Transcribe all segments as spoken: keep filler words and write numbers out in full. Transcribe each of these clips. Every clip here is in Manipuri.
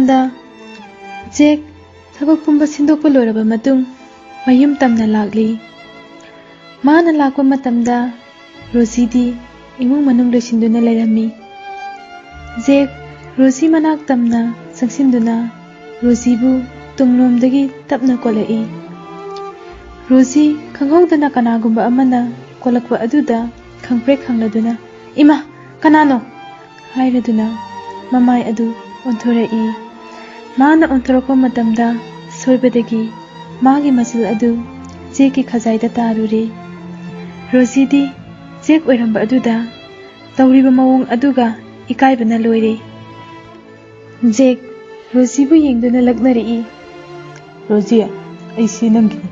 ꯗ ꯖꯦꯛ ꯊꯕꯛ ꯄꯨꯝꯕ ꯁꯤꯟꯗꯣꯛꯄ ꯂꯣꯏꯔꯕ ꯃꯇꯨꯡ ꯃꯌꯨꯝ ꯇꯝꯅ ꯂꯥꯛꯂꯤ꯫ ꯃꯥꯅ ꯂꯥꯛꯄ ꯃꯇꯝꯗ ꯔꯣꯖꯤꯗꯤ ꯏꯃꯨꯡ ꯃꯅꯨꯡ ꯂꯣꯏꯁꯤꯟꯗꯨꯅ ꯂꯩꯔꯝꯃꯤ꯫ ꯖꯦꯛ ꯔꯣꯖꯤ ꯃꯅꯥꯛ ꯇꯝꯅ ꯆꯪꯁꯤꯟꯗꯨꯅ ꯔꯣꯖꯤꯕꯨ ꯇꯨꯡꯂꯣꯝꯗꯒꯤ ꯇꯞꯅ ꯀꯣꯜꯂꯛꯏ꯫ ꯔꯣꯖꯤ ꯈꯪꯍꯧꯗꯅ ꯀꯅꯥꯒꯨꯝꯕ ꯑꯃꯅ ꯀꯣꯜꯂꯛꯄ ꯑꯗꯨꯗ ꯈꯪꯄ꯭ꯔꯦꯛ ꯈꯪꯂꯗꯨꯅ, "ꯏꯃꯥ, ꯀꯅꯥꯅꯣ?" ꯍꯥꯏꯔꯗꯨꯅ ꯃꯃꯥꯏ ꯑꯗꯨ ꯑꯣꯟꯊꯣꯔꯛꯏ꯫ ꯃꯥꯅ ꯑꯣꯟꯊꯣꯔꯛꯄ ꯃꯇꯝꯗ ꯁꯣꯏꯕꯗꯒꯤ ꯃꯥꯒꯤ ꯃꯆꯤꯜ ꯑꯗꯨ ꯖꯦꯛꯀꯤ ꯈꯖꯥꯏꯗ ꯇꯥꯔꯨꯔꯦ꯫ ꯔꯣꯖꯤꯗꯤ ꯖꯦꯛ ꯑꯣꯏꯔꯝꯕ ꯑꯗꯨꯗ ꯇꯧꯔꯤꯕ ꯃꯑꯣꯡ ꯑꯗꯨꯒ ꯏꯀꯥꯏꯕꯅ ꯂꯣꯏꯔꯦ꯫ ꯖꯦꯛ ꯔꯣꯖꯤꯕꯨ ꯌꯦꯡꯗꯨꯅ ꯂꯛꯅꯔꯛꯏ꯫ "ꯔꯣꯖꯤ, ꯑꯩꯁꯤ ꯅꯪꯒꯤꯅꯤ꯫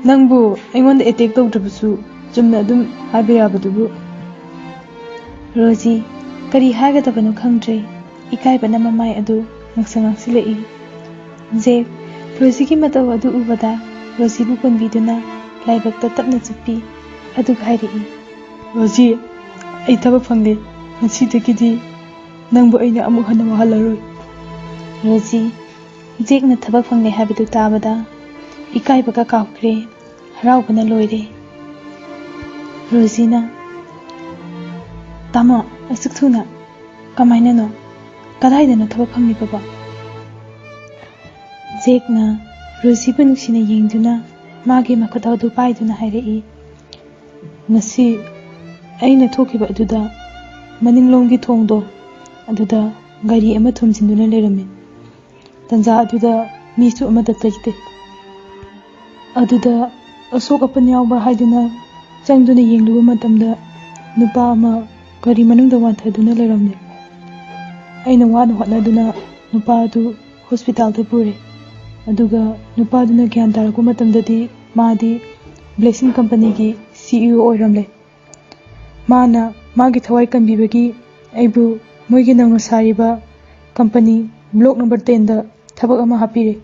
ꯅꯪꯕꯨ ꯑꯩꯉꯣꯟꯗ ꯑꯦꯇꯦꯛ ꯇꯧꯗ꯭ꯔꯕꯁꯨ ꯆꯨꯝꯅ ꯑꯗꯨꯝ ꯍꯥꯏꯕ ꯌꯥꯕꯗꯨꯕꯨ?" ꯔꯣꯖꯤ ꯀꯔꯤ ꯍꯥꯏꯒꯗꯕꯅꯣ ꯈꯪꯗ꯭ꯔꯦ꯫ ꯏꯀꯥꯏꯕꯅ ꯃꯃꯥꯏ ꯑꯗꯨ ꯉꯥꯡꯁꯪ ꯉꯥꯡꯁꯤꯜꯂꯛꯏ꯫ ꯖꯦꯛ ꯔꯣꯖꯤꯒꯤ ꯃꯇꯧ ꯑꯗꯨ ꯎꯕꯗ ꯔꯣꯖꯤꯕꯨ ꯀꯣꯟꯕꯤꯗꯨꯅ ꯂꯥꯏꯕꯛꯇ ꯇꯞꯅ ꯆꯨꯞꯄꯤ꯫ ꯑꯗꯨꯒ ꯍꯥꯏꯔꯛꯏ, "ꯔꯣꯖꯤ, ꯑꯩ ꯊꯕꯛ ꯐꯪꯂꯦ꯫ ꯉꯁꯤꯗꯒꯤꯗꯤ ꯅꯪꯕꯨ ꯑꯩꯅ ꯑꯃꯨꯛ ꯍꯟꯅ ꯋꯥꯍꯜꯂꯔꯣꯏ꯫" ꯔꯣꯖꯤ ꯖꯦꯛꯅ ꯊꯕꯛ ꯐꯪꯂꯦ ꯍꯥꯏꯕꯗꯨ ꯇꯥꯕꯗ ꯏꯀꯥꯏꯕꯒ ꯀꯥꯎꯈ꯭ꯔꯦ, ꯍꯔꯥꯎꯕꯅ ꯂꯣꯏꯔꯦ꯫ ꯔꯣꯖꯤꯅ, "ꯇꯥꯃꯣ, ꯑꯁꯨꯛ ꯊꯨꯅ? ꯀꯃꯥꯏꯅꯅꯣ? ꯀꯗꯥꯏꯗꯅꯣ ꯊꯕꯛ ꯐꯪꯂꯤꯕꯕꯣ?" ꯖꯦꯛꯅ ꯔꯣꯖꯤꯕꯨ ꯅꯨꯡꯁꯤꯅ ꯌꯦꯡꯗꯨꯅ ꯃꯥꯒꯤ ꯃꯈꯨꯠ ꯑꯗꯨ ꯄꯥꯏꯗꯨꯅ ꯍꯥꯏꯔꯛꯏ, "ꯉꯁꯤ ꯑꯩꯅ ꯊꯣꯛꯈꯤꯕ ꯑꯗꯨꯗ ꯃꯅꯤꯡꯂꯣꯝꯒꯤ ꯊꯣꯡꯗꯣ ꯑꯗꯨꯗ ꯒꯥꯔꯤ ꯑꯃ ꯊꯣꯝꯖꯤꯟꯗꯨꯅ ꯂꯩꯔꯝꯃꯤ꯫ ꯇꯟꯖꯥ ꯑꯗꯨꯗ ꯃꯤꯁꯨ ꯑꯃꯠꯇ ꯂꯩꯇꯦ꯫ ꯑꯗꯨꯗ ꯑꯁꯣꯛ ꯑꯄꯟ ꯌꯥꯎꯕ꯭ꯔꯥ ꯍꯥꯏꯗꯨꯅ ꯆꯪꯗꯨꯅ ꯌꯦꯡꯂꯨꯕ ꯃꯇꯝꯗ ꯅꯨꯄꯥ ꯑꯃ ꯒꯥꯔꯤ ꯃꯅꯨꯡꯗ ꯋꯥꯟꯊꯗꯨꯅ ꯂꯩꯔꯝꯂꯦ꯫ ꯑꯩꯅ ꯋꯥꯅ ꯍꯣꯠꯅꯗꯨꯅ ꯅꯨꯄꯥ ꯑꯗꯨ ꯍꯣꯁꯄꯤꯇꯥꯜꯗ ꯄꯨꯔꯦ꯫ ꯑꯗꯨꯒ ꯅꯨꯄꯥꯗꯨꯅ ꯒ꯭ꯌꯥꯟ ꯇꯥꯔꯛꯄ ꯃꯇꯝꯗꯗꯤ ꯃꯥꯗꯤ ꯕ꯭ꯂꯦꯁꯤꯡ ꯀꯝꯄꯅꯤꯒꯤ ꯁꯤ ꯏ ꯑꯣ ꯑꯣꯏꯔꯝꯂꯦ꯫ ꯃꯥꯅ ꯃꯥꯒꯤ ꯊꯋꯥꯏ ꯀꯟꯕꯤꯕꯒꯤ ꯑꯩꯕꯨ ꯃꯣꯏꯒꯤ ꯅꯧꯅ ꯁꯥꯔꯤꯕ ꯀꯝꯄꯅꯤ ꯕ꯭ꯂꯣꯛ ꯅꯝꯕꯔ ꯇꯦꯟꯗ ꯊꯕꯛ ꯑꯃ ꯍꯥꯞꯄꯤꯔꯦ꯫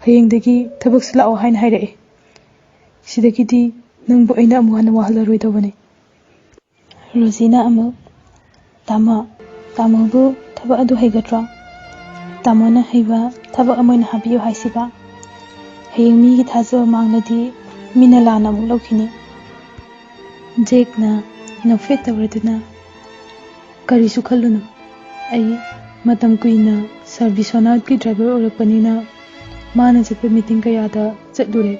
ꯍꯌꯦꯡꯗꯒꯤ ꯊꯕꯛꯁꯨ ꯂꯥꯛꯑꯣ ꯍꯥꯏꯅ ꯍꯥꯏꯔꯛꯑꯦ꯫ ꯁꯤꯗꯒꯤꯗꯤ ꯅꯪꯕꯨ ꯑꯩꯅ ꯑꯃꯨꯛ ꯍꯟꯅ ꯋꯥꯍꯜꯂꯔꯣꯏꯗꯧꯕꯅꯤ꯫" ꯔꯣꯖꯤꯅ ꯑꯃꯨꯛ, "ꯇꯥꯃꯣ, ꯇꯥꯃꯣꯕꯨ ꯊꯕꯛ ꯑꯗꯨ ꯍꯩꯒꯗ꯭ꯔꯣ?" ꯇꯥꯃꯣꯅ ꯍꯩꯕ ꯊꯕꯛ ꯑꯃ ꯑꯣꯏꯅ ꯍꯥꯞꯄꯤꯌꯨ ꯍꯥꯏꯁꯤꯕ? ꯍꯌꯦꯡ ꯃꯤꯒꯤ ꯊꯥꯖꯕ ꯃꯥꯡꯂꯗꯤ ꯃꯤꯅ ꯂꯥꯟꯅ ꯑꯃꯨꯛ ꯂꯧꯈꯤꯅꯤ꯫ ꯖꯦꯛꯅ ꯅꯣꯛꯐꯦꯠ ꯇꯧꯔꯗꯨꯅ, "ꯀꯔꯤꯁꯨ ꯈꯜꯂꯨꯅꯨ꯫ ꯑꯩ ꯃꯇꯝ ꯀꯨꯏꯅ ꯁꯥꯔ ꯕꯤꯁ꯭ꯋꯥꯅꯥꯊꯀꯤ ꯗ꯭ꯔꯥꯏꯚꯔ ꯑꯣꯏꯔꯛꯄꯅꯤꯅ ꯃꯥꯅ ꯆꯠꯄ ꯃꯤꯇꯤꯡ ꯀꯌꯥꯗ ꯆꯠꯂꯨꯔꯦ꯫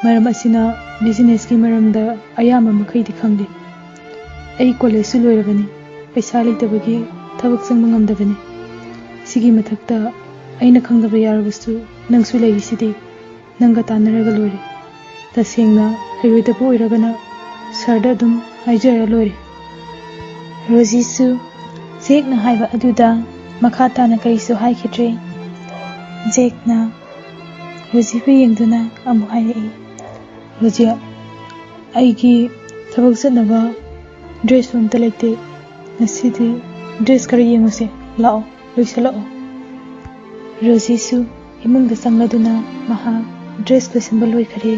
ꯃꯔꯝ ꯑꯁꯤꯅ ꯕꯤꯖꯤꯅꯦꯁꯀꯤ ꯃꯔꯝꯗ ꯑꯌꯥꯝꯕ ꯃꯈꯩꯗꯤ ꯈꯪꯂꯦ꯫ ꯑꯩ ꯀꯣꯂꯦꯖꯁꯨ ꯂꯣꯏꯔꯕꯅꯤ꯫ ꯄꯩꯁꯥ ꯂꯩꯇꯕꯒꯤ ꯊꯕꯛ ꯆꯪꯕ ꯉꯝꯗꯕꯅꯤ꯫ ꯁꯤꯒꯤ ꯃꯊꯛꯇ ꯑꯩꯅ ꯈꯪꯗꯕ ꯌꯥꯔꯕꯁꯨ ꯅꯪꯁꯨ ꯂꯩꯔꯤꯁꯤꯗꯤ꯫ ꯅꯪꯒ ꯇꯥꯟꯅꯔꯒ ꯂꯣꯏꯔꯦ꯫ ꯇꯁꯦꯡꯅ ꯍꯩꯔꯣꯏꯗꯕ ꯑꯣꯏꯔꯒꯅ ꯁꯥꯔꯗ ꯑꯗꯨꯝ ꯍꯥꯏꯖꯔ ꯂꯣꯏꯔꯦ꯫" ꯔꯣꯖꯤꯁꯨ ꯖꯦꯛꯅ ꯍꯥꯏꯕ ꯑꯗꯨꯗ ꯃꯈꯥ ꯇꯥꯅ ꯀꯔꯤꯁꯨ ꯍꯥꯏꯈꯤꯗ꯭ꯔꯦ꯫ ꯖꯦꯛꯅ ꯔꯣꯖꯤꯕꯨ ꯌꯦꯡꯗꯨꯅ ꯑꯃꯨꯛ ꯍꯥꯏꯔꯛꯏ, "ꯔꯣꯖꯤ, ꯑꯩꯒꯤ ꯊꯕꯛ ꯆꯠꯅꯕ ꯗ꯭ꯔꯦꯁꯁꯨ ꯑꯝꯇ ꯂꯩꯇꯦ꯫ ꯉꯁꯤꯗꯤ ꯗ꯭ꯔꯦꯁ ꯈꯔ ꯌꯦꯡꯉꯨꯁꯦ꯫ ꯂꯥꯛꯑꯣ, ꯂꯣꯏꯁꯤꯜꯂꯛꯑꯣ꯫" ꯔꯣꯖꯤꯁꯨ ꯏꯃꯨꯡꯗ ꯆꯪꯂꯗꯨꯅ ꯃꯍꯥꯛ ꯗ꯭ꯔꯦꯁ ꯂꯣꯏꯁꯤꯟꯕ ꯂꯣꯏꯈꯔꯦ꯫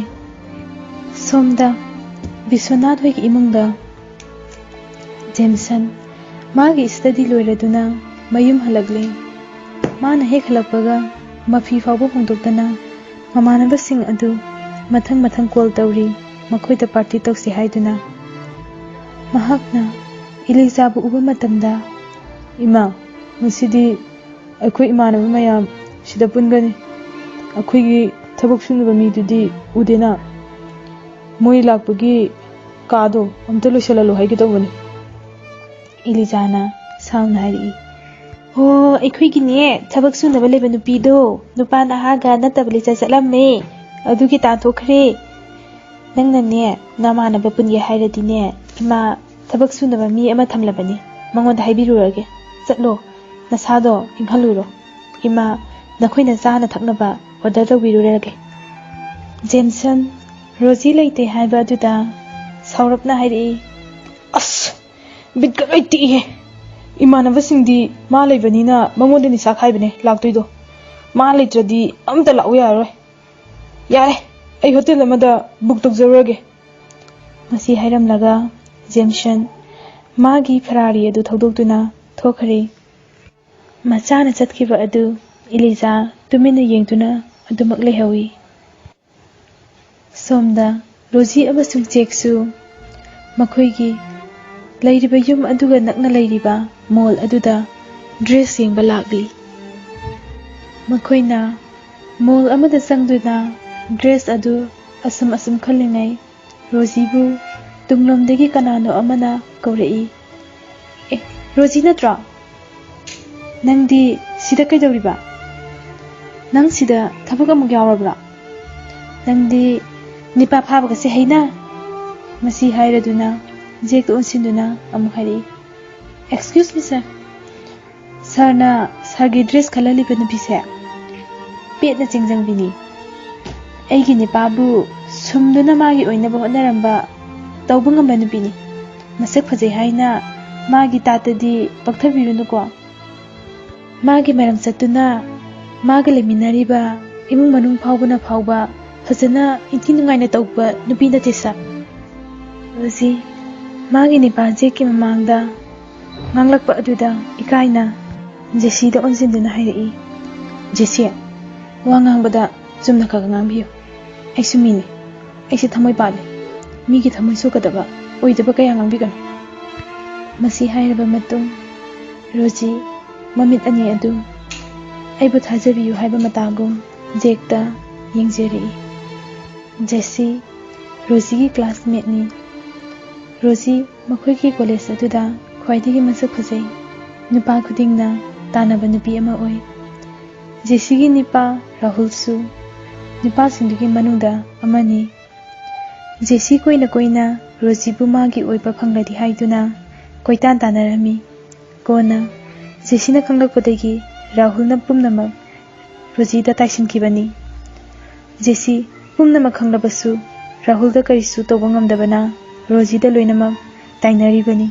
ꯁꯣꯝꯗ ꯕꯤꯁ꯭ꯋꯥꯅꯥꯊ ꯍꯣꯏꯒꯤ ꯏꯃꯨꯡꯗ ꯖꯦꯝꯁꯟ ꯃꯥꯒꯤ ꯁ꯭ꯇꯗꯤ ꯂꯣꯏꯔꯗꯨꯅ ꯃꯌꯨꯝ ꯍꯜꯂꯛꯂꯦ꯫ ꯃꯥꯅ ꯍꯦꯛ ꯍꯜꯂꯛꯄꯒ ꯃꯐꯤ ꯐꯥꯎꯕ ꯍꯣꯡꯗꯣꯛꯇꯅ ꯃꯃꯥꯟꯅꯕꯁꯤꯡ ꯑꯗꯨ ꯃꯊꯪ ꯃꯊꯪ ꯀꯣꯜ ꯇꯧꯔꯤ, ꯃꯈꯣꯏꯗ ꯄꯥꯔꯇꯤ ꯇꯧꯁꯤ ꯍꯥꯏꯗꯨꯅ꯫ ꯃꯍꯥꯛꯅ ꯏꯂꯤꯖꯥꯕꯨ ꯎꯕ ꯃꯇꯝꯗ, "ꯏꯃꯥ, ꯉꯁꯤꯗꯤ ꯑꯩꯈꯣꯏ ꯏꯃꯥꯟꯅꯕ ꯃꯌꯥꯝ ꯁꯤꯗ ꯄꯨꯟꯒꯅꯤ꯫ ꯑꯩꯈꯣꯏꯒꯤ ꯊꯕꯛ ꯁꯨꯅꯕ ꯃꯤꯗꯨꯗꯤ ꯎꯗꯦꯅ꯫ ꯃꯣꯏ ꯂꯥꯛꯄꯒꯤ ꯀꯥꯗꯣ ꯑꯝꯇ ꯂꯣꯏꯁꯤꯜꯍꯜꯂꯣ ꯍꯥꯏꯒꯦ ꯇꯧꯕꯅꯤ꯫" ꯏꯂꯤꯖꯥꯅ ꯁꯥꯎꯅ ꯍꯥꯏꯔꯛꯏ, "ꯑꯣ, ꯑꯩꯈꯣꯏꯒꯤꯅꯦ ꯊꯕꯛ ꯁꯨꯅꯕ ꯂꯩꯕ ꯅꯨꯄꯤꯗꯣ ꯅꯨꯄꯥ ꯅꯍꯥꯒ ꯅꯠꯇꯕ ꯂꯤꯆꯠ ꯆꯠꯂꯝꯃꯦ, ꯑꯗꯨꯒꯤ ꯇꯥꯟꯊꯣꯛꯈ꯭ꯔꯦ꯫ ꯅꯪꯅꯅꯦ ꯅꯃꯥꯟꯅꯕ ꯄꯨꯟꯒꯦ ꯍꯥꯏꯔꯗꯤꯅꯦ ꯏꯃꯥ ꯊꯕꯛ ꯁꯨꯅꯕ ꯃꯤ ꯑꯃ ꯊꯝꯂꯕꯅꯤ, ꯃꯉꯣꯟꯗ ꯍꯥꯏꯕꯤꯔꯨꯔꯒꯦ꯫ ꯆꯠꯂꯣ, ꯅꯁꯥꯗꯣ ꯏꯪꯍꯜꯂꯨꯔꯣ꯫ ꯏꯃꯥ ꯅꯈꯣꯏꯅ ꯆꯥꯅ ꯊꯛꯅꯕ ꯑꯣꯔꯗꯔ ꯇꯧꯕꯤꯔꯨꯔꯒꯦ꯫" ꯖꯦꯝꯁꯟ ꯔꯣꯖꯤ ꯂꯩꯇꯦ ꯍꯥꯏꯕ ꯑꯗꯨꯗ ꯁꯥꯎꯔꯞꯅ ꯍꯥꯏꯔꯛꯏ, "ꯑꯁ, ꯕꯤꯠꯀ ꯂꯣꯏ ꯇꯦꯛꯏꯍꯦ꯫ ꯏꯃꯥꯟꯅꯕꯁꯤꯡꯗꯤ ꯃꯥ ꯂꯩꯕꯅꯤꯅ ꯃꯉꯣꯟꯗ ꯅꯤꯁꯥ ꯈꯥꯏꯕꯅꯦ ꯂꯥꯛꯇꯣꯏꯗꯣ꯫ ꯃꯥ ꯂꯩꯇ꯭ꯔꯗꯤ ꯑꯝꯇ ꯂꯥꯛꯎ ꯌꯥꯔꯔꯣꯏ꯫ ꯌꯥꯔꯦ, ꯑꯩ ꯍꯣꯇꯦꯜ ꯑꯃꯗ ꯕꯨꯛ ꯇꯧꯖꯔꯨꯔꯒꯦ꯫" ꯃꯁꯤ ꯍꯥꯏꯔꯝꯂꯒ ꯖꯦꯝꯁꯟ ꯃꯥꯒꯤ ꯐꯦꯔꯥꯔꯤ ꯑꯗꯨ ꯊꯧꯗꯣꯛꯇꯨꯅ ꯊꯣꯛꯈ꯭ꯔꯦ꯫ ꯃꯆꯥꯅ ꯆꯠꯈꯤꯕ ꯑꯗꯨ ꯏꯂꯤꯖꯥ ꯇꯨꯃꯤꯟꯅ ꯌꯦꯡꯗꯨꯅ ꯑꯗꯨꯃꯛ ꯂꯩꯍꯧꯏ꯫ ꯁꯣꯝꯗ ꯔꯣꯖꯤ ꯑꯃꯁꯨꯡ ꯖꯦꯛꯁꯨ ꯃꯈꯣꯏꯒꯤ ꯂꯩꯔꯤꯕ ꯌꯨꯝ ꯑꯗꯨꯒ ꯅꯛꯅ ꯂꯩꯔꯤꯕ ꯃꯣꯜ ꯑꯗꯨꯗ ꯗ꯭ꯔꯦꯁ ꯌꯦꯡꯕ ꯂꯥꯛꯂꯤ꯫ ꯃꯈꯣꯏꯅ ꯃꯣꯜ ꯑꯃꯗ ꯆꯪꯗꯨꯅ ꯗ꯭ꯔꯦꯁ ꯑꯗꯨ ꯑꯁꯨꯝ ꯑꯁꯨꯝ ꯈꯜꯂꯤꯉꯩ ꯔꯣꯖꯤꯕꯨ ꯇꯨꯡꯂꯣꯝꯗꯒꯤ ꯀꯅꯥꯅꯣ ꯑꯃꯅ ꯀꯧꯔꯛꯏ꯫ "ꯑꯦ, ꯔꯣꯖꯤ ꯅꯠꯇ꯭ꯔꯣ? ꯅꯪꯗꯤ ꯁꯤꯗ ꯀꯩꯗꯧꯔꯤꯕ? ꯅꯪ ꯁꯤꯗ ꯊꯕꯛ ꯑꯃꯨꯛ ꯌꯥꯎꯔꯕ꯭ꯔꯥ? ꯅꯪꯗꯤ ꯅꯤꯄꯥ ꯐꯥꯕꯒꯁꯦ ꯍꯩꯅ?" ꯃꯁꯤ ꯍꯥꯏꯔꯗꯨꯅ ꯖꯦꯛꯇ ꯑꯣꯟꯁꯤꯟꯗꯨꯅ ꯑꯃꯨꯛ ꯍꯥꯏꯔꯛꯏ, "Excuse me, sir꯫ ꯁꯥꯔꯅ ꯁꯥꯔꯒꯤ ꯗ꯭ꯔꯦꯁ ꯈꯜꯍꯜꯂꯤꯕ ꯅꯨꯄꯤꯁꯦ ꯄꯦꯠꯅ ꯆꯤꯡꯖꯪꯕꯤꯅꯤ꯫ ꯑꯩꯒꯤ ꯅꯤꯄꯥꯕꯨ ꯁꯨꯝꯗꯨꯅ ꯃꯥꯒꯤ ꯑꯣꯏꯅꯕ ꯍꯣꯠꯅꯔꯝꯕ ꯇꯧꯕ ꯉꯝꯕ ꯅꯨꯄꯤꯅꯤ꯫ ꯃꯁꯛ ꯐꯖꯩ ꯍꯥꯏꯅ ꯃꯥꯒꯤ ꯇꯥꯠꯇꯗꯤ ꯄꯛꯊꯕꯤꯔꯨꯅꯨꯀꯣ꯫ ꯃꯥꯒꯤ ꯃꯔꯝ ꯆꯠꯇꯨꯅ ꯃꯥꯒ ꯂꯩꯃꯤꯟꯅꯔꯤꯕ ꯏꯃꯨꯡ ꯃꯅꯨꯡ ꯐꯥꯎꯕꯅ ꯐꯥꯎꯕ ꯐꯖꯅ ꯏꯟꯊꯤ ꯅꯨꯡꯉꯥꯏꯅ ꯇꯧꯕ ꯅꯨꯄꯤ ꯅꯠꯇꯦ ꯁꯥꯔ꯫" ꯔꯣꯖꯤ ꯃꯥꯒꯤ ꯅꯤꯄꯥ ꯖꯦꯛꯀꯤ ꯃꯃꯥꯡꯗ ꯉꯥꯡꯂꯛꯄ ꯑꯗꯨꯗ ꯏꯀꯥꯏꯅ ꯖꯦꯁꯤꯗ ꯑꯣꯟꯁꯤꯟꯗꯨꯅ ꯍꯥꯏꯔꯛꯏ, "ꯖꯦꯁꯤ, ꯋꯥ ꯉꯥꯡꯕꯗ ꯆꯨꯝꯅ ꯈꯔ ꯈꯔ ꯉꯥꯡꯕꯤꯌꯨ꯫ ꯑꯩꯁꯨ ꯃꯤꯅꯤ꯫ ꯑꯩꯁꯨ ꯊꯃꯣꯏ ꯄꯥꯜꯂꯤ꯫ ꯃꯤꯒꯤ ꯊꯃꯣꯏ ꯁꯣꯛꯀꯗꯕ ꯑꯣꯏꯗꯕ ꯀꯌꯥ ꯉꯥꯡꯕꯤꯒꯅꯨ꯫" ꯃꯁꯤ ꯍꯥꯏꯔꯕ ꯃꯇꯨꯡ ꯔꯣꯖꯤ ꯃꯃꯤꯠ ꯑꯅꯤ ꯑꯗꯨ ꯑꯩꯕꯨ ꯊꯥꯖꯕꯤꯌꯨ ꯍꯥꯏꯕ ꯃꯇꯥꯒꯨꯝ ꯖꯦꯛꯇ ꯌꯦꯡꯖꯔꯛꯏ꯫ ꯖꯦꯁꯤ ꯔꯣꯖꯤꯒꯤ ꯀ꯭ꯂꯥꯁꯃꯦꯠꯅꯤ꯫ ꯔꯣꯖꯤ ꯃꯈꯣꯏꯒꯤ ꯀꯣꯂꯦꯖ ꯑꯗꯨꯗ ꯈ꯭ꯋꯥꯏꯗꯒꯤ ꯃꯁꯛ ꯐꯖꯩ, ꯅꯨꯄꯥ ꯈꯨꯗꯤꯡꯅ ꯇꯥꯟꯅꯕ ꯅꯨꯄꯤ ꯑꯃ ꯑꯣꯏ꯫ ꯖꯦꯁꯤꯒꯤ ꯅꯤꯄꯥ ꯔꯥꯍꯨꯜꯁꯨ ꯅꯤꯄꯥꯁꯤꯡꯗꯨꯒꯤ ꯃꯅꯨꯡꯗ ꯑꯃꯅꯤ꯫ ꯖꯦꯁꯤ ꯀꯣꯏꯅ ꯀꯣꯏꯅ ꯔꯣꯖꯤꯕꯨ ꯃꯥꯒꯤ ꯑꯣꯏꯕ ꯐꯪꯂꯗꯤ ꯍꯥꯏꯗꯨꯅ ꯀꯣꯏꯇꯥꯟ ꯇꯥꯟꯅꯔꯝꯃꯤ꯫ ꯀꯣꯟꯅ ꯖꯦꯁꯤꯅ ꯈꯪꯂꯛꯄꯗꯒꯤ ꯔꯥꯍꯨꯜꯅ ꯄꯨꯝꯅꯃꯛ ꯔꯣꯖꯤꯗ ꯇꯥꯏꯁꯤꯟꯈꯤꯕꯅꯤ꯫ ꯖꯦꯁꯤ ꯄꯨꯝꯅꯃꯛ ꯈꯪꯂꯕꯁꯨ ꯔꯥꯍꯨꯜꯗ ꯀꯔꯤꯁꯨ ꯇꯧꯕ ꯉꯝꯗꯕꯅ ꯔꯣꯖꯤꯗ ꯂꯣꯏꯅꯃꯛ ꯇꯥꯏꯅꯔꯤꯕꯅꯤ꯫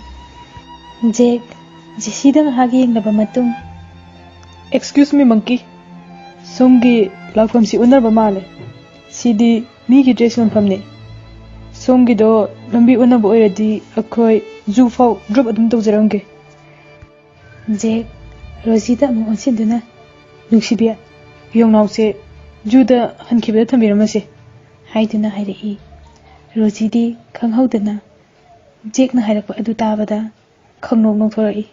ꯖꯦꯛ ꯖꯦꯁꯤꯗ ꯉꯥꯏꯍꯥꯛ ꯌꯦꯡꯂꯕ ꯃꯇꯨꯡ, "Excuse me, monkey꯫ ꯁꯣꯝꯒꯤ ꯂꯥꯛꯐꯝꯁꯤ ꯑꯣꯟꯅꯔꯕ ꯃꯥꯜꯂꯦ꯫ ꯁꯤꯗꯤ ꯃꯤꯒꯤ ꯗ꯭ꯔꯦꯁ ꯌꯣꯟꯐꯝꯅꯤ꯫ ꯁꯣꯝꯒꯤꯗꯣ ꯂꯝꯕꯤ ꯑꯣꯟꯅꯕ ꯑꯣꯏꯔꯗꯤ ꯑꯩꯈꯣꯏ ꯖꯨ ꯐꯥꯎ ꯗ꯭ꯔꯣꯞ ꯑꯗꯨꯝ ꯇꯧꯖꯔꯝꯒꯦ꯫" ꯖꯦꯛ ꯔꯣꯖꯤꯗ ꯑꯃꯨꯛ ꯑꯣꯟꯁꯤꯟꯗꯨꯅ, "ꯅꯨꯡꯁꯤꯕꯤ, ꯌꯣꯡꯅꯥꯎꯁꯦ ꯖꯨꯗ ꯍꯟꯈꯤꯕꯗ ꯊꯝꯕꯤꯔꯝꯃꯁꯦ" ꯍꯥꯏꯗꯨꯅ ꯍꯥꯏꯔꯛꯏ꯫ ꯔꯣꯖꯤꯗꯤ ꯈꯪꯍꯧꯗꯅ ꯖꯦꯛꯅ ꯍꯥꯏꯔꯛꯄ ꯑꯗꯨ ꯇꯥꯕꯗ ꯈꯪꯅꯣꯛ ꯅꯣꯛꯊꯣꯔꯛꯏ꯫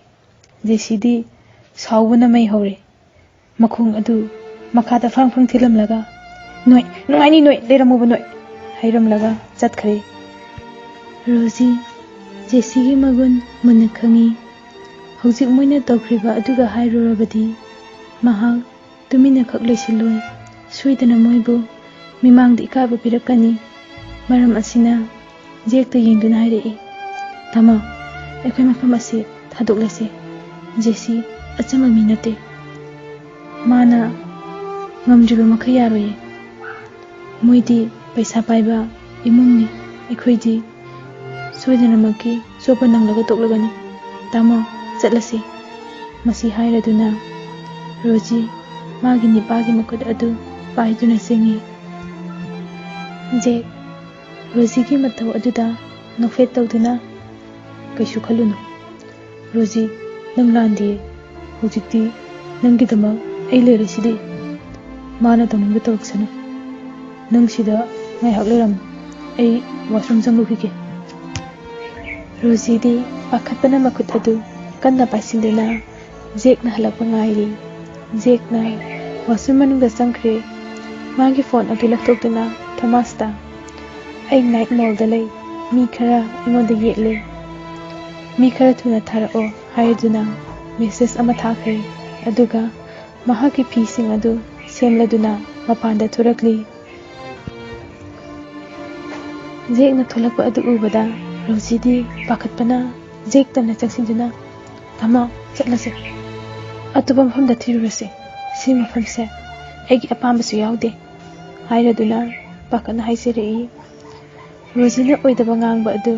ꯖꯦꯁꯤꯗꯤ ꯁꯥꯎꯕꯅ ꯃꯩ ꯍꯧꯔꯦ꯫ ꯃꯈꯣꯡ ꯑꯗꯨ ꯃꯈꯥꯗ ꯐ꯭ꯔꯪ ꯐ꯭ꯔꯪ ꯊꯤꯜꯂꯝꯂꯒ, "ꯅꯣꯏ, ꯅꯨꯡꯉꯥꯏꯅꯤ ꯅꯣꯏ, ꯂꯩꯔꯝꯃꯣꯕ ꯅꯣꯏ" ꯍꯥꯏꯔꯝꯂꯒ ꯆꯠꯈ꯭ꯔꯦ꯫ ꯔꯣꯖꯤ ꯖꯦꯁꯤꯒꯤ ꯃꯒꯨꯟ ꯃꯨꯟꯅ ꯈꯪꯏ꯫ ꯍꯧꯖꯤꯛ ꯃꯣꯏꯅ ꯇꯧꯈ꯭ꯔꯤꯕ ꯑꯗꯨꯒ ꯍꯥꯏꯔꯨꯔꯕꯗꯤ ꯃꯍꯥꯛ ꯇꯨꯃꯤꯟꯅꯈꯛ ꯂꯩꯁꯤꯜꯂꯣꯏ꯫ ꯁꯣꯏꯗꯅ ꯃꯣꯏꯕꯨ ꯃꯤꯃꯥꯡꯗ ꯏꯀꯥꯏꯕ ꯄꯤꯔꯛꯀꯅꯤ꯫ ꯃꯔꯝ ꯑꯁꯤꯅ ꯖꯦꯛꯇ ꯌꯦꯡꯗꯨꯅ ꯍꯥꯏꯔꯛꯏ, "ꯇꯥꯃꯣ, ꯑꯩꯈꯣꯏ ꯃꯐꯝ ꯑꯁꯤ ꯊꯥꯗꯣꯛꯂꯁꯤ꯫ ꯖꯦꯁꯤ ꯑꯆꯝꯕ ꯃꯤ ꯅꯠꯇꯦ꯫ ꯃꯥꯅ ꯉꯝꯗ꯭ꯔꯤꯕ ꯃꯈꯩ ꯌꯥꯔꯣꯏꯌꯦ꯫ ꯃꯣꯏꯗꯤ ꯄꯩꯁꯥ ꯄꯥꯏꯕ ꯏꯃꯨꯡꯅꯤ꯫ ꯑꯩꯈꯣꯏꯗꯤ ꯁꯣꯏꯗꯅꯃꯛꯀꯤ ꯆꯣꯞꯄ ꯅꯪꯂꯒ ꯇꯣꯛꯂꯒꯅꯤ꯫ ꯇꯥꯃꯣ, ꯆꯠꯂꯁꯤ꯫" ꯃꯁꯤ ꯍꯥꯏꯔꯗꯨꯅ ꯔꯣꯖꯤ ꯃꯥꯒꯤ ꯅꯤꯄꯥꯒꯤ ꯃꯈꯨꯠ ꯑꯗꯨ ꯄꯥꯏꯗꯨꯅ ꯆꯦꯟꯉꯤ꯫ ꯖꯦꯛ ꯔꯣꯖꯤꯒꯤ ꯃꯇꯧ ꯑꯗꯨꯗ ꯅꯣꯛꯐꯦꯠ ꯇꯧꯗꯨꯅ, "ꯀꯩꯁꯨ ꯈꯜꯂꯨꯅꯨ ꯔꯣꯖꯤ, ꯅꯪ ꯂꯥꯟꯗꯤꯌꯦ꯫ ꯍꯧꯖꯤꯛꯇꯤ ꯅꯪꯒꯤꯗꯃꯛ ꯑꯩ ꯂꯩꯔꯤꯁꯤꯗꯤ꯫ ꯃꯥꯅ ꯇꯧꯅꯤꯡꯕ ꯇꯧꯔꯛꯁꯅꯨ꯫ ꯅꯪ ꯁꯤꯗ ꯉꯥꯏꯍꯥꯛ ꯂꯩꯔꯝꯃꯨ꯫ ꯑꯩ ꯋꯥꯁꯔꯨꯝ ꯆꯪꯂꯨꯈꯤꯒꯦ꯫" ꯔꯣꯖꯤꯗꯤ ꯄꯥꯈꯠꯄꯅ ꯃꯈꯨꯠ ꯑꯗꯨ ꯀꯟꯅ ꯄꯥꯏꯁꯤꯟꯗꯨꯅ ꯖꯦꯛꯅ ꯍꯜꯂꯛꯄ ꯉꯥꯏꯔꯤ꯫ ꯖꯦꯛꯅ ꯋꯥꯁꯔꯨꯝ ꯃꯅꯨꯡꯗ ꯆꯪꯈ꯭ꯔꯦ꯫ ꯃꯥꯒꯤ ꯐꯣꯟ ꯑꯗꯨ ꯂꯧꯊꯣꯛꯇꯨꯅ ꯊꯣꯃꯥꯁꯇ, "ꯑꯩ ꯅꯥꯏꯠ ꯃꯣꯜꯗ ꯂꯩ꯫ ꯃꯤ ꯈꯔ ꯑꯩꯉꯣꯟꯗ ꯌꯦꯠꯂꯦ꯫ ꯃꯤ ꯈꯔ ꯊꯨꯅ ꯊꯥꯔꯛꯑꯣ" ꯍꯥꯏꯗꯨꯅ ꯃꯦꯁꯦꯖ ꯑꯃ ꯊꯥꯈ꯭ꯔꯦ꯫ ꯑꯗꯨꯒ ꯃꯍꯥꯛꯀꯤ ꯐꯤꯁꯤꯡ ꯑꯗꯨ ꯁꯦꯝꯂꯗꯨꯅ ꯃꯄꯥꯟꯗ ꯊꯣꯔꯛꯂꯤ꯫ ꯖꯦꯛꯅ ꯊꯣꯛꯂꯛꯄ ꯑꯗꯨ ꯎꯕꯗ ꯔꯣꯖꯤꯗꯤ ꯄꯥꯈꯠꯄꯅ ꯖꯦꯛ ꯇꯝꯅ ꯆꯪꯁꯤꯟꯗꯨꯅ, "ꯇꯥꯃꯣ, ꯆꯠꯂꯁꯦ꯫ ꯑꯇꯣꯞꯄ ꯃꯐꯝꯗ ꯊꯤꯔꯨꯔꯁꯦ꯫ ꯁꯤ ꯃꯐꯝꯁꯦ ꯑꯩꯒꯤ ꯑꯄꯥꯝꯕꯁꯨ ꯌꯥꯎꯗꯦ" ꯍꯥꯏꯔꯗꯨꯅ ꯄꯥꯈꯠꯅ ꯍꯥꯏꯖꯔꯛꯏ꯫ ꯔꯣꯖꯤꯅ ꯑꯣꯏꯗꯕ ꯉꯥꯡꯕ ꯑꯗꯨ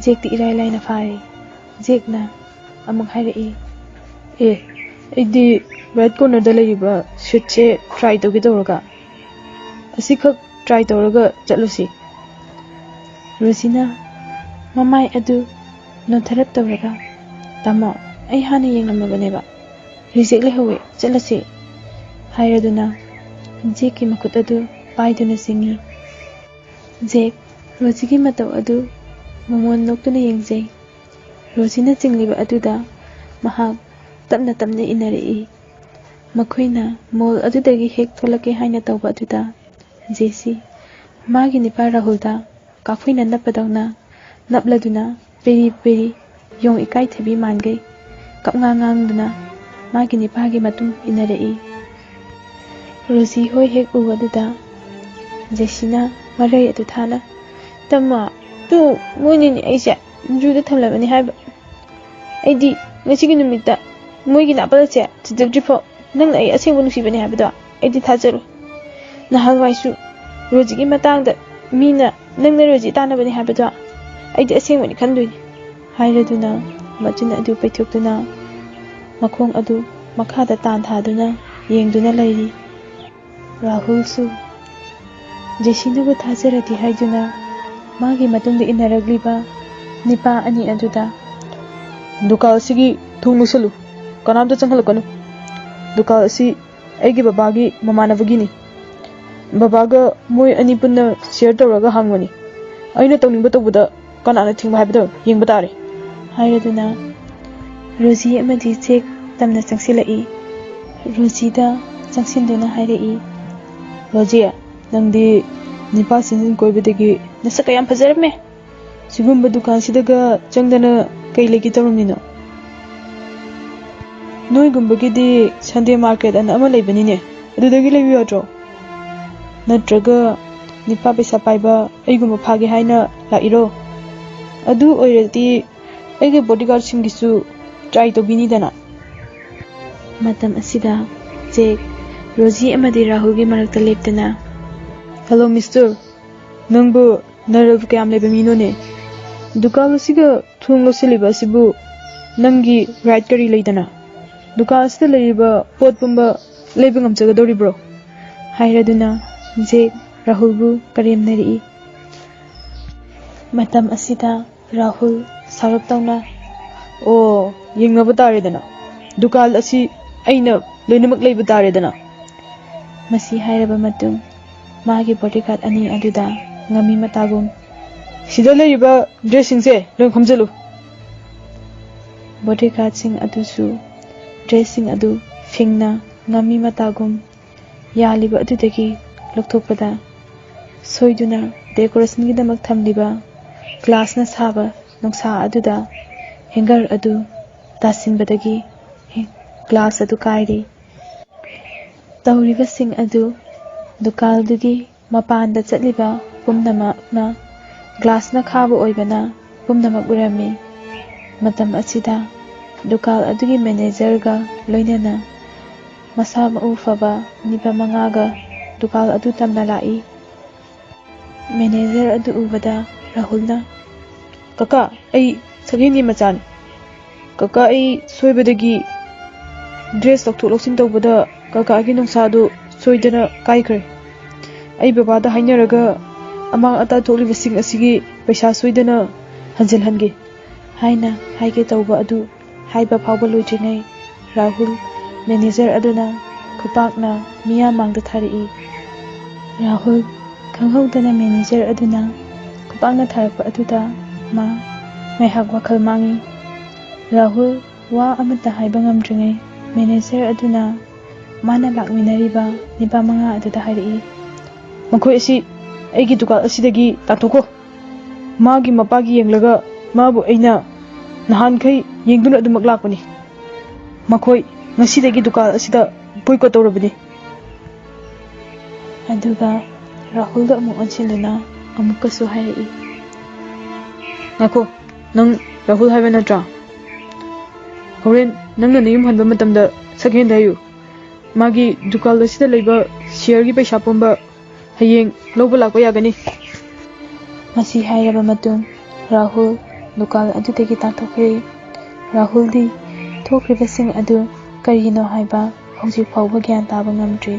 ꯖꯦꯛꯇꯤ ꯏꯔꯥꯏ ꯂꯥꯏꯅ ꯐꯥꯔꯦ꯫ ꯖꯦꯛꯅ ꯑꯃꯨꯛ ꯍꯥꯏꯔꯛꯏ, "ꯑꯦ, ꯑꯩꯗꯤ ꯔꯥꯏꯠ ꯀꯣꯔꯅꯔꯗ ꯂꯩꯔꯤꯕ ꯁꯤꯠꯁꯦ ꯇ꯭ꯔꯥꯏ ꯇꯧꯒꯦ ꯇꯧꯔꯒ, ꯑꯁꯤꯈꯛ ꯇ꯭ꯔꯥꯏ ꯇꯧꯔꯒ ꯆꯠꯂꯨꯁꯤ꯫" ꯔꯣꯖꯤꯅ ꯃꯃꯥꯏ ꯑꯗꯨ ꯅꯣꯟꯊꯔꯞ ꯇꯧꯔꯒ, "ꯇꯥꯃꯣ, ꯑꯩ ꯍꯥꯟꯅ ꯌꯦꯡꯂꯝꯃꯕꯅꯦꯕ꯫ ꯔꯤꯖꯦꯛ ꯂꯩꯍꯧꯋꯦ, ꯆꯠꯂꯁꯤ" ꯍꯥꯏꯔꯗꯨꯅ ꯖꯦꯛꯀꯤ ꯃꯈꯨꯠ ꯑꯗꯨ ꯄꯥꯏꯗꯨꯅ ꯆꯤꯡꯏ꯫ ꯖꯦꯛ ꯔꯣꯖꯤꯒꯤ ꯃꯇꯧ ꯑꯗꯨ ꯃꯃꯣꯟ ꯅꯣꯛꯇꯨꯅ ꯌꯦꯡꯖꯩ꯫ ꯔꯣꯖꯤꯅ ꯆꯤꯡꯂꯤꯕ ꯑꯗꯨꯗ ꯃꯍꯥꯛ ꯇꯞꯅ ꯇꯞꯅ ꯏꯟꯅꯔꯛꯏ꯫ ꯃꯈꯣꯏꯅ ꯃꯣꯜ ꯑꯗꯨꯗꯒꯤ ꯍꯦꯛ ꯊꯣꯛꯂꯛꯀꯦ ꯍꯥꯏꯅ ꯇꯧꯕ ꯑꯗꯨꯗ ꯖꯦꯁꯤ ꯃꯥꯒꯤ ꯅꯤꯄꯥ ꯔꯥꯍꯨꯜꯗ ꯀꯥꯐꯩꯅ ꯅꯞꯄꯗꯧꯅ ꯅꯞꯂꯗꯨꯅ ꯄꯦꯔꯤ ꯄꯦꯔꯤ ꯌꯣꯡ ꯏꯀꯥꯏꯊꯕꯤ ꯃꯥꯟꯈꯩ ꯀꯞꯉꯥꯡ ꯉꯥꯡꯗꯨꯅ ꯃꯥꯒꯤ ꯅꯤꯄꯥꯒꯤ ꯃꯇꯨꯡ ꯏꯟꯅꯔꯛꯏ꯫ ꯔꯣꯖꯤ ꯍꯣꯏ ꯍꯦꯛ ꯎꯕꯗꯨꯗ ꯖꯦꯁꯤꯅ ꯃꯔꯩ ꯑꯗꯨ ꯊꯥꯅ, "ꯇꯝꯃꯣ, ꯇꯨ ꯃꯣꯏꯅꯤꯅꯦ ꯑꯩꯁꯦ ꯖꯨꯗ ꯊꯝꯂꯕꯅꯤ ꯍꯥꯏꯕ꯫ ꯑꯩꯗꯤ ꯉꯁꯤꯒꯤ ꯅꯨꯃꯤꯠꯇ ꯃꯣꯏꯒꯤ ꯅꯥꯄꯜꯁꯦ ꯊꯤꯗꯣꯛꯇ꯭ꯔꯤꯐꯥꯎ ꯅꯪꯅ ꯑꯩ ꯑꯁꯦꯡꯕ ꯅꯨꯡꯁꯤꯕꯅꯤ ꯍꯥꯏꯕꯗꯣ ꯑꯩꯗꯤ ꯊꯥꯖꯔꯣꯏ꯫ ꯅꯍꯥꯟꯋꯥꯏꯁꯨ ꯔꯣꯖꯤꯒꯤ ꯃꯇꯥꯡꯗ ꯃꯤꯅ ꯅꯪꯅ ꯔꯣꯖꯤ ꯇꯥꯟꯅꯕꯅꯤ ꯍꯥꯏꯕꯗꯣ ꯑꯩꯗꯤ ꯑꯁꯦꯡꯕꯅꯤ ꯈꯟꯗꯣꯏꯅꯤ" ꯍꯥꯏꯔꯗꯨꯅ ꯃꯆꯤꯟ ꯑꯗꯨ ꯄꯩꯊꯣꯛꯇꯨꯅ ꯃꯈꯣꯡ ꯑꯗꯨ ꯃꯈꯥꯗ ꯇꯥꯟ ꯊꯥꯗꯨꯅ ꯌꯦꯡꯗꯨꯅ ꯂꯩꯔꯤ꯫ ꯔꯥꯍꯨꯜꯁꯨ ꯖꯦꯁꯤꯅꯕꯨ ꯊꯥꯖꯔꯗꯤ ꯍꯥꯏꯗꯨꯅ ꯃꯥꯒꯤ ꯃꯇꯨꯡꯗ ꯏꯟꯅꯔꯛꯂꯤꯕ ꯅꯤꯄꯥ ꯑꯅꯤ ꯑꯗꯨꯗ, "ꯗꯨꯀꯥꯟ ꯑꯁꯤꯒꯤ ꯊꯣꯡ ꯂꯣꯠꯁꯤꯜꯂꯨ, ꯀꯅꯥꯝꯇ ꯆꯪꯍꯜꯂꯛꯀꯅꯨ꯫ ꯗꯨꯀꯥꯟ ꯑꯁꯤ ꯑꯩꯒꯤ ꯕꯕꯥꯒꯤ ꯃꯃꯥꯟꯅꯕꯒꯤꯅꯤ꯫ ꯕꯕꯥꯒ ꯃꯣꯏ ꯑꯅꯤ ꯄꯨꯟꯅ ꯁꯤꯌꯔ ꯇꯧꯔꯒ ꯍꯥꯡꯕꯅꯤ꯫ ꯑꯩꯅ ꯇꯧꯅꯤꯡꯕ ꯇꯧꯕꯗ ꯀꯅꯥꯅ ꯊꯤꯡꯕ ꯍꯥꯏꯕꯗꯣ ꯌꯦꯡꯕ ꯇꯥꯔꯦ" ꯍꯥꯏꯔꯗꯨꯅ ꯔꯣꯖꯤ ꯑꯃꯗꯤ ꯖꯦꯛ ꯇꯝꯅ ꯆꯪꯁꯤꯜꯂꯛꯏ꯫ ꯔꯣꯖꯤꯗ ꯆꯪꯁꯤꯟꯗꯨꯅ ꯍꯥꯏꯔꯛꯏ, "ꯔꯣꯖꯤ, ꯅꯪꯗꯤ ꯅꯤꯄꯥ ꯁꯤꯖꯤꯟ ꯀꯣꯏꯕꯗꯒꯤ ꯅꯁꯛꯀ ꯌꯥꯝ ꯐꯖꯔꯝꯃꯦ꯫ ꯁꯤꯒꯨꯝꯕ ꯗꯨꯀꯥꯟꯁꯤꯗꯒ ꯆꯪꯗꯅ ꯀꯩ ꯂꯩꯒꯦ ꯇꯧꯔꯝꯃꯤꯅꯣ? ꯅꯣꯏꯒꯨꯝꯕꯒꯤꯗꯤ ꯁꯟꯗꯦ ꯃꯥꯔꯀꯦꯠ ꯑꯅ ꯑꯃ ꯂꯩꯕꯅꯤꯅꯦ, ꯑꯗꯨꯗꯒꯤ ꯂꯩꯕ ꯌꯥꯗ꯭ꯔꯣ? ꯅꯠꯇ꯭ꯔꯒ ꯅꯤꯄꯥ ꯄꯩꯁꯥ ꯄꯥꯏꯕ ꯑꯩꯒꯨꯝꯕ ꯐꯥꯒꯦ ꯍꯥꯏꯅ ꯂꯥꯛꯏꯔꯣ? ꯑꯗꯨ ꯑꯣꯏꯔꯗꯤ ꯑꯩꯒꯤ ꯕꯣꯗꯤꯒꯥꯔꯗꯁꯤꯡꯒꯤꯁꯨ ꯇ꯭ꯔꯥꯏ ꯇꯧꯕꯤꯅꯤꯗꯅ"꯫ ꯃꯇꯝ ꯑꯁꯤꯗ ꯖꯦꯛ ꯔꯣꯖꯤ ꯑꯃꯗꯤ ꯔꯥꯍꯨꯜꯒꯤ ꯃꯔꯛꯇ ꯂꯦꯞꯇꯨꯅ, "ꯍꯜꯂꯣ ꯃꯤꯁꯇꯔ, ꯅꯪꯕꯨ ꯅꯔꯚ ꯀꯌꯥꯝ ꯂꯩꯕ ꯃꯤꯅꯣꯅꯦ? ꯗꯨꯀꯥꯟ ꯑꯁꯤꯒ ꯊꯣꯡ ꯂꯣꯠꯁꯤꯜꯂꯤꯕ ꯑꯁꯤꯕꯨ ꯅꯪꯒꯤ ꯔꯥꯏꯠ ꯀꯔꯤ ꯂꯩꯗꯅ? ꯗꯨꯀꯥꯟ ꯑꯁꯤꯗ ꯂꯩꯔꯤꯕ ꯄꯣꯠ ꯄꯨꯝꯕ ꯂꯩꯕ ꯉꯝꯖꯒꯗꯧꯔꯤꯕ꯭ꯔꯣ?" ꯍꯥꯏꯔꯗꯨꯅ ꯖꯦꯛ ꯔꯥꯍꯨꯜꯕꯨ ꯀꯔꯦꯝꯅꯔꯛꯏ꯫ ꯃꯇꯝ ꯑꯁꯤꯗ ꯔꯥꯍꯨꯜ ꯁꯥꯎꯔꯞ ꯇꯧꯅ, "ꯑꯣ, ꯌꯦꯡꯅꯕ ꯇꯥꯔꯦꯗꯅ꯫ ꯗꯨꯀꯥꯟ ꯑꯁꯤ ꯑꯩꯅ ꯂꯣꯏꯅꯃꯛ ꯂꯩꯕ ꯇꯥꯔꯦꯗꯅ꯫ ꯃꯁꯤ ꯍꯥꯏꯔꯕ ꯃꯇꯨꯡ ꯃꯥꯒꯤ ꯕꯣꯗꯤꯒꯥꯔꯗ ꯑꯅꯤ ꯑꯗꯨꯗ ꯉꯥꯃꯤ ꯃꯇꯥꯒꯨꯝ, "ꯁꯤꯗ ꯂꯩꯔꯤꯕ ꯗ꯭ꯔꯦꯁꯁꯤꯡꯁꯦ ꯂꯣꯏ ꯈꯣꯝꯖꯤꯜꯂꯨ"꯫ ꯕꯣꯗꯤꯒꯥꯔꯗꯁꯤꯡ ꯑꯗꯨꯁꯨ ꯗ꯭ꯔꯦꯁꯁꯤꯡ ꯑꯗꯨ ꯐꯤꯡꯅ ꯉꯥꯃꯤ ꯃꯇꯥꯒꯨꯝ ꯌꯥꯜꯂꯤꯕ ꯑꯗꯨꯗꯒꯤ ꯂꯧꯊꯣꯛꯄꯗ, ꯁꯣꯏꯗꯨꯅ ꯗꯦꯀꯣꯔꯦꯁꯟꯒꯤꯗꯃꯛ ꯊꯝꯂꯤꯕ ꯒ꯭ꯂꯥꯁꯅ ꯁꯥꯕ ꯅꯨꯡꯁꯥ ꯑꯗꯨꯗ ꯍꯦꯡꯒꯔ ꯑꯗꯨ ꯇꯥꯁꯤꯟꯕꯗꯒꯤ ꯒ꯭ꯂꯥꯁ ꯑꯗꯨ ꯀꯥꯏꯔꯤ꯫ ꯇꯧꯔꯤꯕꯁꯤꯡ ꯑꯗꯨ ꯗꯨꯀꯥꯟꯗꯨꯒꯤ ꯃꯄꯥꯟꯗ ꯆꯠꯂꯤꯕ ꯄꯨꯝꯅꯃꯛꯅ ꯒ꯭ꯂꯥꯁꯅ ꯈꯥꯕ ꯑꯣꯏꯕꯅ ꯄꯨꯝꯅꯃꯛ ꯎꯔꯝꯃꯤ꯫ ꯃꯇꯝ ꯑꯁꯤꯗ ꯗꯨꯀꯥꯟ ꯑꯗꯨꯒꯤ ꯃꯦꯅꯦꯖꯔꯒ ꯂꯣꯏꯅꯅ ꯃꯁꯥ ꯃꯎ ꯐꯕ ꯅꯤꯄꯥ ꯃꯉꯥꯒ ꯗꯨꯀꯥꯟ ꯑꯗꯨ ꯇꯝꯅ ꯂꯥꯛꯏ꯫ ꯃꯦꯅꯦꯖꯔ ꯑꯗꯨ ꯎꯕꯗ ꯔꯥꯍꯨꯜꯅ, "ꯀꯀꯥ, ꯑꯩ ꯁꯛꯍꯦꯟꯒꯤ ꯃꯆꯥꯅꯤ꯫ ꯀꯀꯥ, ꯑꯩ ꯁꯣꯏꯕꯗꯒꯤ ꯗ꯭ꯔꯦꯁ ꯂꯧꯊꯣꯛ ꯂꯧꯁꯤꯟ ꯇꯧꯕꯗ ꯀꯀꯥꯒꯤ ꯅꯨꯡꯁꯥꯗꯨ ꯁꯣꯏꯗꯅ ꯀꯥꯏꯈ꯭ꯔꯦ꯫ ꯑꯩ ꯕꯕꯥꯗ ꯍꯥꯏꯅꯔꯒ ꯑꯃꯥꯡ ꯑꯇꯥ ꯊꯣꯛꯂꯤꯕꯁꯤꯡ ꯑꯁꯤꯒꯤ ꯄꯩꯁꯥ ꯁꯣꯏꯗꯅ ꯍꯟꯖꯤꯜꯍꯟꯒꯦ" ꯍꯥꯏꯅ ꯍꯥꯏꯒꯦ ꯇꯧꯕ ꯑꯗꯨ ꯍꯥꯏꯕ ꯐꯥꯎꯕ ꯂꯣꯏꯗ꯭ꯔꯤꯉꯩ ꯔꯥꯍꯨꯜ ꯃꯦꯅꯦꯖꯔ ꯑꯗꯨꯅ ꯈꯨꯄꯥꯛꯅ ꯃꯤꯌꯥꯝ ꯃꯥꯡꯗ ꯊꯥꯔꯛꯏ꯫ ꯔꯥꯍꯨꯜ ꯈꯪꯍꯧꯗꯅ ꯃꯦꯅꯦꯖꯔ ꯑꯗꯨꯅ ꯈꯨꯄꯥꯛꯅ ꯊꯥꯔꯛꯄ ꯑꯗꯨꯗ ꯃꯥ ꯉꯥꯏꯍꯥꯛ ꯋꯥꯈꯜ ꯃꯥꯡꯏ꯫ ꯔꯥꯍꯨꯜ ꯋꯥ ꯑꯃꯠꯇ ꯍꯥꯏꯕ ꯉꯝꯗ꯭ꯔꯤꯉꯩ ꯃꯦꯅꯦꯖꯔ ꯑꯗꯨꯅ ꯃꯥꯅ ꯂꯥꯛꯃꯤꯟꯅꯔꯤꯕ ꯅꯤꯄꯥ ꯃꯉꯥ ꯑꯗꯨꯗ ꯍꯥꯏꯔꯛꯏ, "ꯃꯈꯣꯏ ꯑꯁꯤ ꯑꯩꯒꯤ ꯗꯨꯀꯥꯟ ꯑꯁꯤꯗꯒꯤ ꯇꯥꯟꯊꯣꯛꯈꯣ꯫ ꯃꯥꯒꯤ ꯃꯄꯥꯒꯤ ꯌꯦꯡꯂꯒ ꯃꯥꯕꯨ ꯑꯩꯅ ꯅꯍꯥꯟꯈꯩ ꯌꯦꯡꯗꯨꯅ ꯑꯗꯨꯃꯛ ꯂꯥꯛꯄꯅꯤ꯫ ꯃꯈꯣꯏ ꯉꯁꯤꯗꯒꯤ ꯗꯨꯀꯥꯟ ꯑꯁꯤꯗ ꯕꯣꯏꯀꯣꯠ ꯇꯧꯔꯕꯅꯤ"꯫ ꯑꯗꯨꯒ ꯔꯥꯍꯨꯜꯗ ꯑꯃꯨꯛ ꯑꯣꯟꯁꯤꯟꯗꯨꯅ ꯑꯃꯨꯛꯀꯁꯨ ꯍꯥꯏꯔꯛꯏ, "ꯉꯥꯏꯈꯣ, ꯅꯪ ꯔꯥꯍꯨꯜ ꯍꯥꯏꯕ ꯅꯠꯇ꯭ꯔꯥ? ꯍꯣꯔꯦꯟ ꯅꯪꯅ ꯅꯌꯨꯝ ꯍꯟꯕ ꯃꯇꯝꯗ ꯁꯛꯍꯦꯟꯗ ꯍꯥꯏꯌꯨ꯫ ꯃꯥꯒꯤ ꯗꯨꯀꯥꯟ ꯑꯁꯤꯗ ꯂꯩꯕ ꯁꯤꯌꯔꯒꯤ ꯄꯩꯁꯥ ꯄꯨꯝꯕ ꯍꯌꯦꯡ ꯂꯧꯕ ꯂꯥꯛꯄ ꯌꯥꯒꯅꯤ"꯫ ꯃꯁꯤ ꯍꯥꯏꯔꯕ ꯃꯇꯨꯡ ꯔꯥꯍꯨꯜ ꯗꯨꯀꯥꯟ ꯑꯗꯨꯗꯒꯤ ꯇꯥꯟꯊꯣꯛꯈ꯭ꯔꯦ꯫ ꯔꯥꯍꯨꯜꯗꯤ ꯊꯣꯛꯈ꯭ꯔꯤꯕꯁꯤꯡ ꯑꯗꯨ ꯀꯔꯤꯒꯤꯅꯣ ꯍꯥꯏꯕ ꯍꯧꯖꯤꯛ ꯐꯥꯎꯕ ꯒ꯭ꯌꯥꯟ ꯇꯥꯕ ꯉꯝꯗ꯭ꯔꯤ꯫